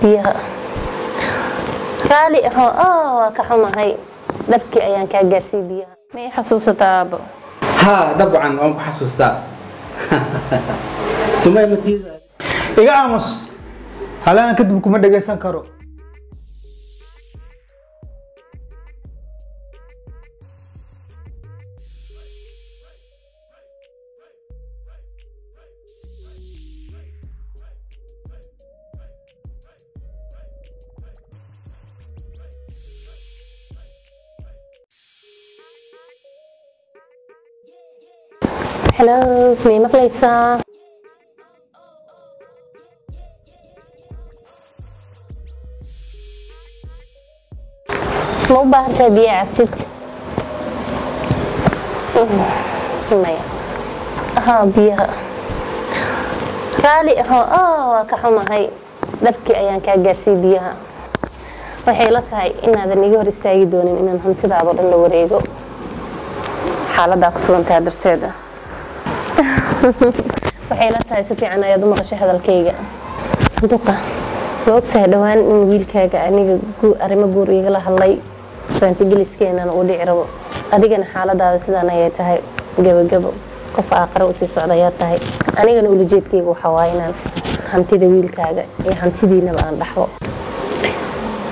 Biyaha. Raali aho, waa ka xumahay, dharkii ayaan kaa gaarsiiyey biyaha. Ma ii xasuusataa, aabo? Haa, dabcan waan ku xasuustaa. Sumay matiida. Iga aamus, halaan kadib kuma dhagaysan karo. Hello, ma ii maqlaysaa? Ma u baahan tahay biyo cabtid? Maya. Haa, biyaha. Raali aho, waa ka xumahay, dharkii ayaan kaa gaarsiiyey biyaha. Waxay la tahay inaadan iga hor istaagi doonin inaan hantidaada oo dhan la wareego xaaladdaa ku sugan tahay darteeda. Waxay la tahay si fiican ayaad u maqashay hadalkayga. Duqa, ma ogtahay dhowaan in wiilkaaga aniga arrimo guur igala hadlay, raantigeliskeenana uu dhici rabo? Adigana xaaladaada sidaan ayay tahay, gabagabo, qof aaqare usii socda ayaa tahay. Anigana ulajeedkayga waxaa waaye inaan hantida wiilkaaga iyo hantidiinaba aan dhaxlo.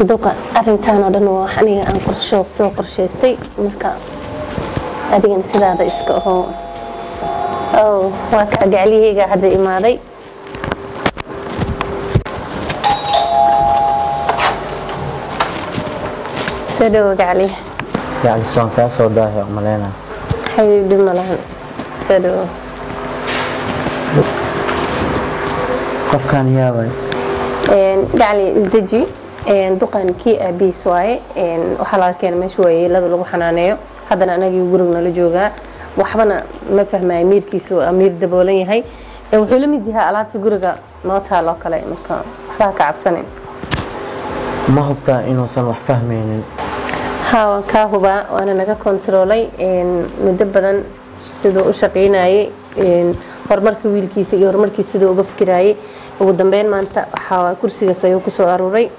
Duqa, arrintaan oo dhan waa wax aniga aan qorsho soo qorshaystay. Marka adigana sidaada iska ahoo. Oh, waa kaa gaclihayga hadda imaaday. Soo dhawo, gacli. Yacni waan kaa soo daahay umaleynaa. Xay, dhib ma lahan, soo dhawo. Qofkaan yaabay. Gacli, isdeji. Duqan kii aabihiis waaye. Waxaa laga keenay meesha waayeelada lagu xanaaneeyo, haddana anagii guriga nala joogaa. Waxbana ma fahmayo, miirkiisu waa miir daboolan yahay. Wuxuu la mid yahay alaabta guriga noo taaloo kale, marka waxbaa ka cabsanin. Ma hubtaa inuusan wax fahmaynin? Haa, waan kaa hubaa, waana naga kontaroolay muddo badan siduu u shaqaynayay, horumarka wiilkiisa iyo horumarkiisa siduu uga fikirayay. Ugu dambeyn maanta waxaa kursigaas ayuu kusoo aruuray,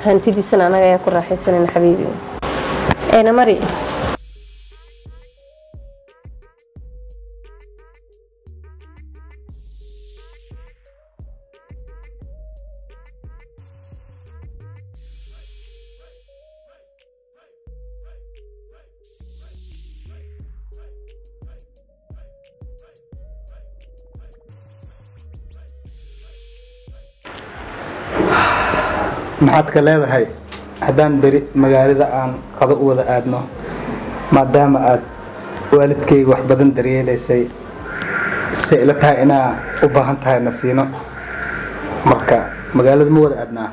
hantidiisana anaga ayaa ku raaxaysanayna. Xabiibi, mari. Maxaad ka leedahay haddaan beri magaalada aan qado u wada aadno, maadaama aad waalidkayga wax badan daryeelaysay? Se ila tahay inaa u baahan tahay nasiino, marka magaalada ma wada aadnaa?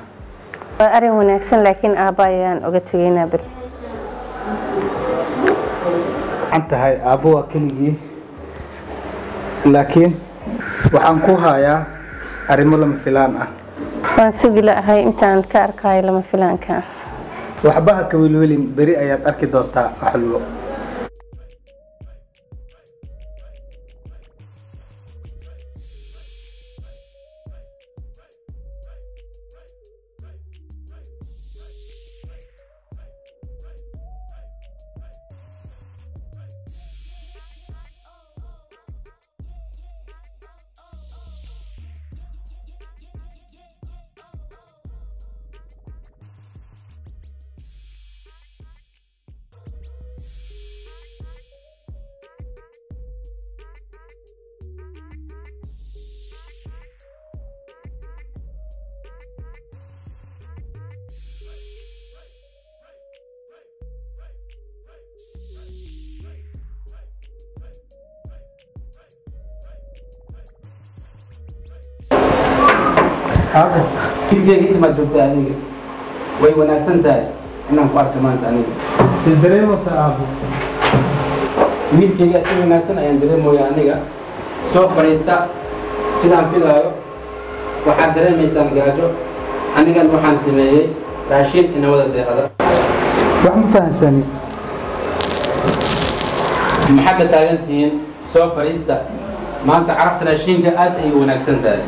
Waa arrin wanaagsan, laakiin aabba ayaan uga tegaynaa beri. An tahay aabbo waa keligii, laakiin waxaan ku hayaa arrimo lama filaan ah. Waan sugi la'ahay intaan ka arkayo lama filaanka. Waxba ha ka welwelin, beri ayaad arki doontaa xalwo. Aabo, wiilkeyga, inta maad joogtay adiga? Way wanaagsan tahay inaan ku arka maanta aniga. Si dareemaysa, aabbo? Wiilkeyga, si wanaagsan ayaan dareemooya aniga. Soo fadhiista. Sidaan filaayo waxaad dareemaysaan gaajo. Anigan waxaan sameeyey raashin ina wada deeqada. Wax ma fahansani. Maxaad la taagan tihiin? Soo fadhiista. Maanta carafta raashinka aad ayay u wanaagsan tahay.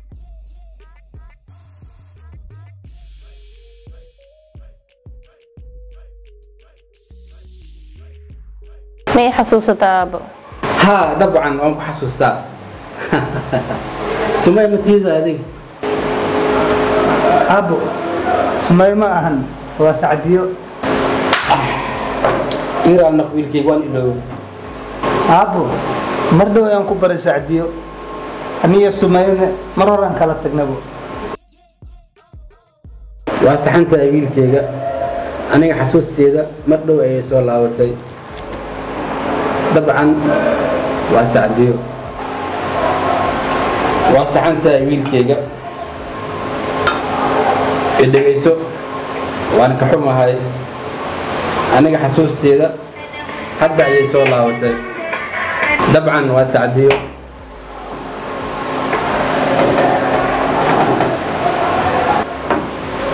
Ma ii xasuusataa aabbo? Haa, dabcan waan ku xasuustaa. Sumay ma tiida adiga? Aabbo, Sumay ma ahan, waa Sacdiyo. Iiraal naq wiilkayga, waan iloobay. Aabbo, mar dhow ayaan ku baray Sacdiyo. Aniyo Sumayne mar horaan kala tagnabo. Waa saxan tahay wiilkayga, aniga xasuusteeda mar dhow ayay soo laabatay. Dabcan waa Sacdiyo. Waa saxan tahay wiilkayga. Dhegayso, waan ka xumahay, aniga xasuusteeda hadda ayay soo laabatay. Dabcan waa Sacdiyo.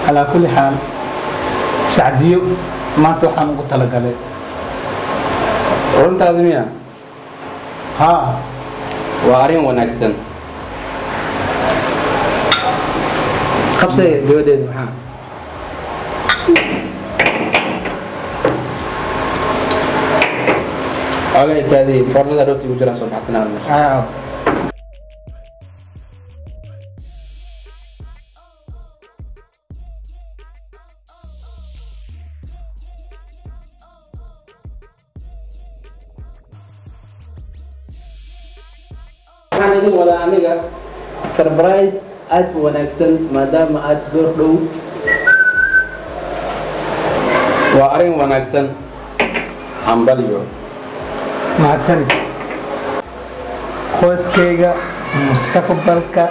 Calaa kulli xaal, Sacdiyo maanta waxaan ugu talagalay. Runtaadi miya? Haa. Waa arrin wanaagsan. Qabsay gabadheeda maxaa? Oga ikaadii, foornada rooti ugu jiraan soo baxsanaa meesha. Haa aabbo. Waxaan idin wadaa aniga surprise aad u wanaagsan maadaama aad goor dhow. Waa arrin wanaagsan, hambalyo. Mahadsanid. Qoyskayga mustaqbalka,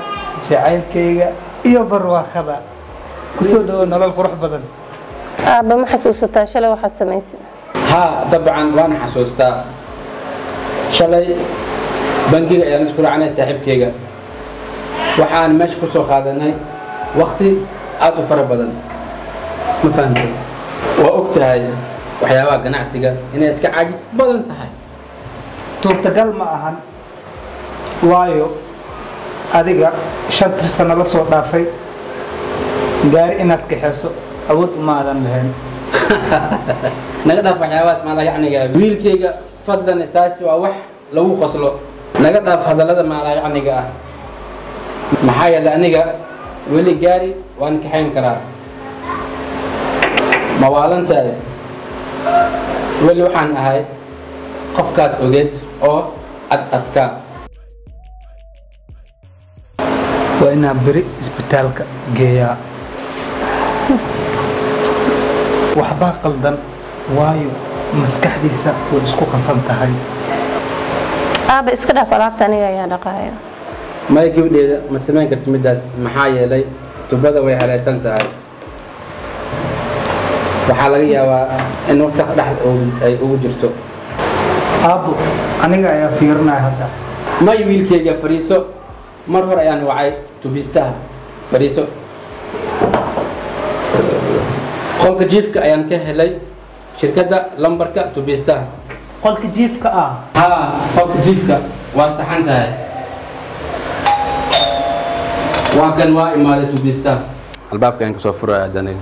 jacaylkayga iyo barwaaqada, kusoo dhawo nolol qurux badan. Aabba, ma xasuusataa shalay waxaad samaysay? Haa, dabcan waan xasuustaa. Shalay bangiga ayaan isku raacnay saaxiibkayga. Waxaan meesha ku soo qaadanay waqti aad u fara badan. Ma fahantay? Waa og tahay waxyaabaha ganacsiga inay iska caajis badan tahay. Suurtagal ma ahan, waayo adiga 5-ta sano la soo dhaafay gaari inaad kaxeyso awood uma aadan lahayn. Naga dhaaf waxyaabahaas maalayacniga, wiilkayga, fadlan. Taasi waa wax lagu qoslo. Naga dhaaf hadallada maalayacniga ah, maxaa yeelay aniga weli gaari waan kaxayn karaa. Ma waalan tahay? Weli waxaan ahay qofkaad ogeed oo ad adkaa. Waa inaan beri isbitaalka geeyaa. Waxbaa qaldan, waayo maskaxdiisa way isku qasan tahay. Aabba, iska dhaaf alaabta, aniga ayaa dhaqaaya. Maya gabadheeda, ma samayn karti middaas, maxaa yeelay tubada way halaysan tahay. Waxaa laga yaabaa in wasaq dhex ay ugu jirto. Aabbo, aniga ayaa fiirinaya hadda. May wiilkayga, fadhiiso. Mar hore ayaan wacay tubistaha. Fadhiiso. Qolka jiifka ayaan ka helay shirkadda lambarka tubistaha. Qolka jiifka ah? Haa, qolka jiifka. Waa saxan tahay. Waa kan, waa imaaday tubistaha. Albaabka ayaan kasoo furaya aniga.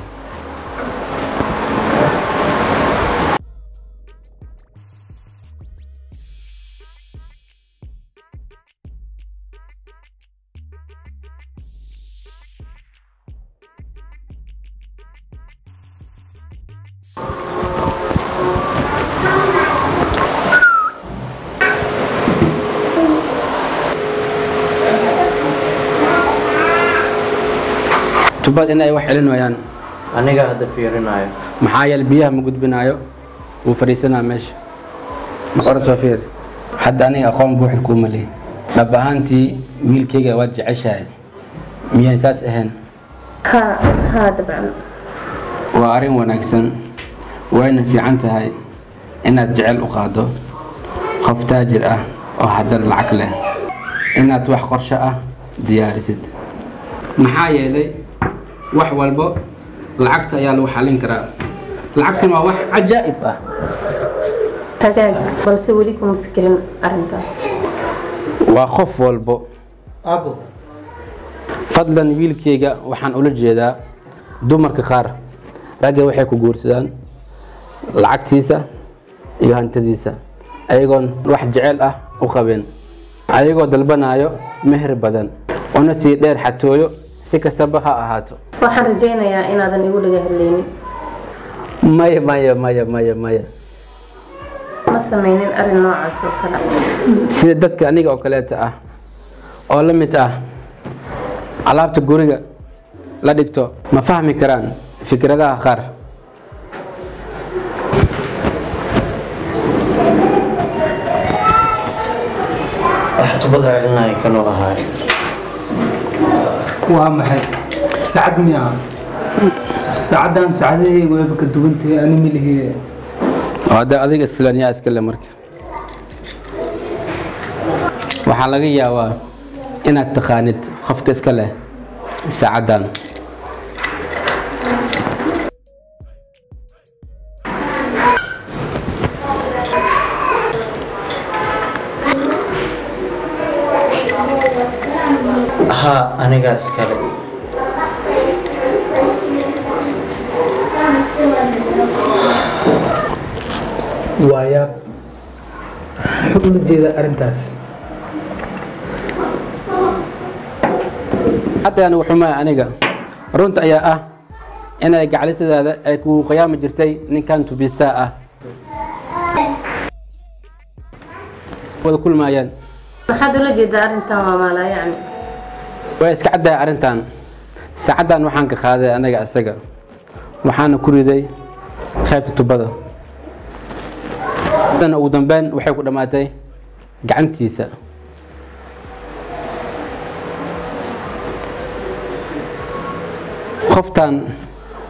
Tubad inay wax celin waayaan. Aniga hadda fiirinayo. Maxaa yeelay biyaha ma gudbinaayo, wuu fadhiisanaa meesha. Hore soo fiir. Hadda aniga aqoon buuxda kuuma lihi. Dhab ahaantii wiilkayga waad jeceshahay, miyaan saas ahayn? Haa haa, dabcan. Waa arrin wanaagsan, wayna fiican tahay inaad jecel u qaado qof taajir ah oo haddana lacag leh, inaad wax qorshe ah diyaarisid, maxaa yeelay wax walbo lacagta ayaa lagu xallin karaa. Lacagtuna waa wax cajaa'ib ah. Hagaag, balse weli kuma fikirin arrintaas. Waa qof walbo. Aabbo. Fadlan wiilkayga, waxaan ula jeedaa dumarka qaar ragga waxay ku guursadaan lacagtiisa iyo hantidiisa. Ayagoon wax jecel ah u qabin, ayagoo dalbanayo meher badan una sii dheer xatooyo, si kastaba ha ahaato. Waxaan rajaynayaa inaadan igu dhaga hadlaynin. Maya, maya, maya, maya, maya. Ma samaynin arrin noocaas oo kale. Sida dadka aniga oo kaleeta ah oo la mid ah alaabta guriga la dhigto ma fahmi karaan fikradaha qaar. Wax tubada celinaya kanuu ahaay. Waa maxay? Saacad miyaa? Saacaddan saacadahayga wayba ka duwan tahay, ani milihiye. Oo hadda adiga islan yaa iskale. Marka waxaa laga yaabaa inaad taqaanid qofka iska leh saacaddan. Haa, anigaa iskale. Waa yaab, muxuu ula jeedaa arrintaas? Hadda anigu xumaa aniga runta ayaa ah inay gacalisadaada ay kugu qiyaami jirtay ninkan tubiistaa ah wada kulmayaan. Maxaad ula jeedaa arrintan? Waa maalaa yacni. Way iska caddahay arrintan. Saacaddan waxaan ka qaaday aniga isaga, waxaana ku riday qaybta tubada. Tan ugu dambeyn waxay ku dhammaatay gacantiisa. Qoftan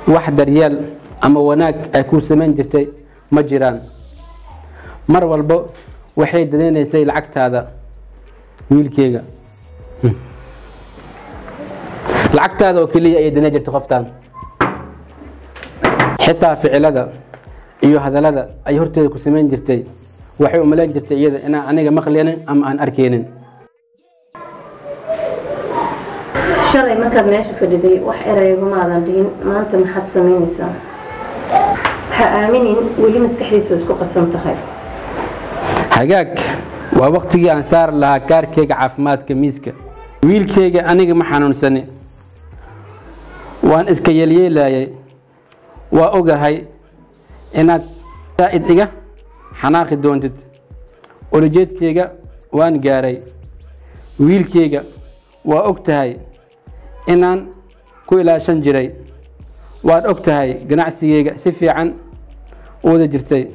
wax daryeel ama wanaag ay ku samayn jirtay ma jiraan. Mar walbo waxay danaynaysay lacagtaada, wiilkeyga. Lacagtaada oo keliya ayay danay jirtay qoftan. Xitaa ficilada iyo hadallada ay horteeda ku samayn jirtay, waxay u malayn jirtay iyada inaan aniga maqlaynin ama aan arkaynin. Shalay markaad meesha fadhiday wax eraygumaadan dhihin, maanta maxaad samaynaysaa? Ha aaminin, weli maskaxdiisu isku qasan tahay. Hagaag, waa waqtigii aan saari lahaa kaarkeyga caafimaadka miiska. Wiilkeyga, aniga ma xanuunsani, waan iska yeelyeelayay. Waa ogahay inaad saa'id iga xanaaqi doontid. Ulajeedkeyga waan gaaray. Wiilkeyga, waa og tahay inaan ku ilaashan jiray. Waad og tahay ganacsigeyga si fiican u wada jirtay,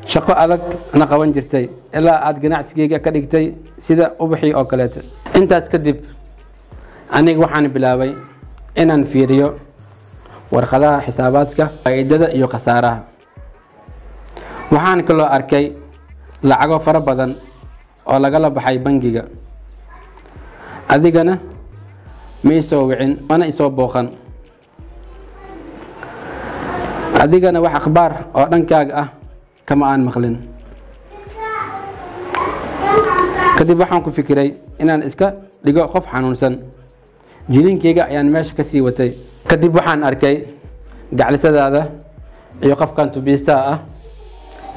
shaqo adag na qaban jirtay, ilaa aad ganacsigeyga ka dhigtay sida ubaxii oo kaleeto. Intaas kadib aniga waxaan bilaabay inaan fiiriyo warqadaha xisaabaadka, faa'iidada iyo khasaaraha. Waxaan kaloo arkay lacago fara badan oo lagala baxay bangiga. Adigana ma isoo wicin mana isoo booqan. Adigana wax akhbaar oo dhankaaga ah kama aan maqlin. Kadib waxaan ku fikiray inaan iska dhigo qof xanuunsan. Jiliinkeyga ayaan meesha ka sii watay. Kadib waxaan arkay gaclisadaada iyo qofkan tubiistaa ah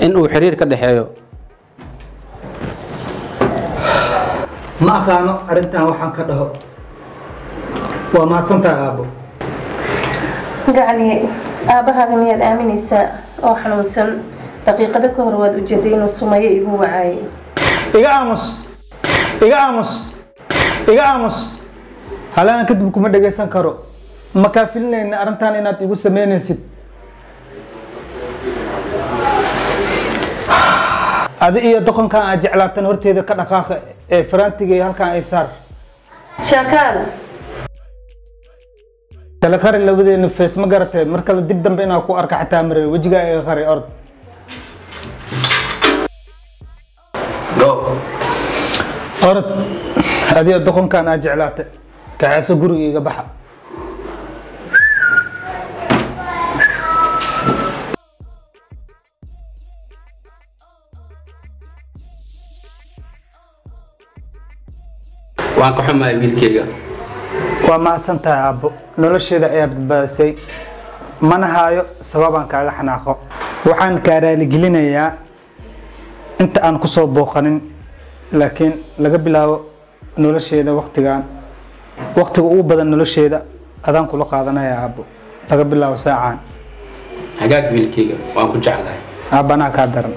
in uu xiriir ka dhexeeyo. Ma aqaano arrintan waxaan ka dhaho. Waa mahadsantahay, aabbo. Gacali, aabbahaada miyaad aaminaysaa oo xanuunsan? Daqiiqado ka hor waad ujeeday inuu Sumayo igu wacaayay. Iga aamus, iga aamus, iga aamus. Halaan kadib kuma dhagaysan karo. Ma kaa filinayna arrintan inaad igu samaynaysid. Adi iyo doqonkan aad jeclaatan horteeda ka dhaqaaqa ee faraantiga iyo halkan ay saar. Shaakaal. Kala qari labadeena fees, ma garatay? Mar kale dib dambe inaan ku arka xataa maray wejigaa iga qari. Ord. Go. Orod, adiga doqonkan aad jeclaatay kaxayso, guriga iga baxa. Waan ka xumahay, wiilkeyga. Waa mahadsan tahay, aabbo. Nolosheeda ayaa badbaadisay. Mana haayo sababaan kaaga xanaaqo. Waxaan kaa raaligelinayaa. Inta aan ku soo booqanin, laakiin laga bilaabo nolosheeda waqtigan, waqtiga ugu badan nolosheeda adaan kula qaadanaya aabbo, laga bilaabo saacaan. Hagaag wiilkayga, waan ku jeclahay. Aabba, anaa kaa daran.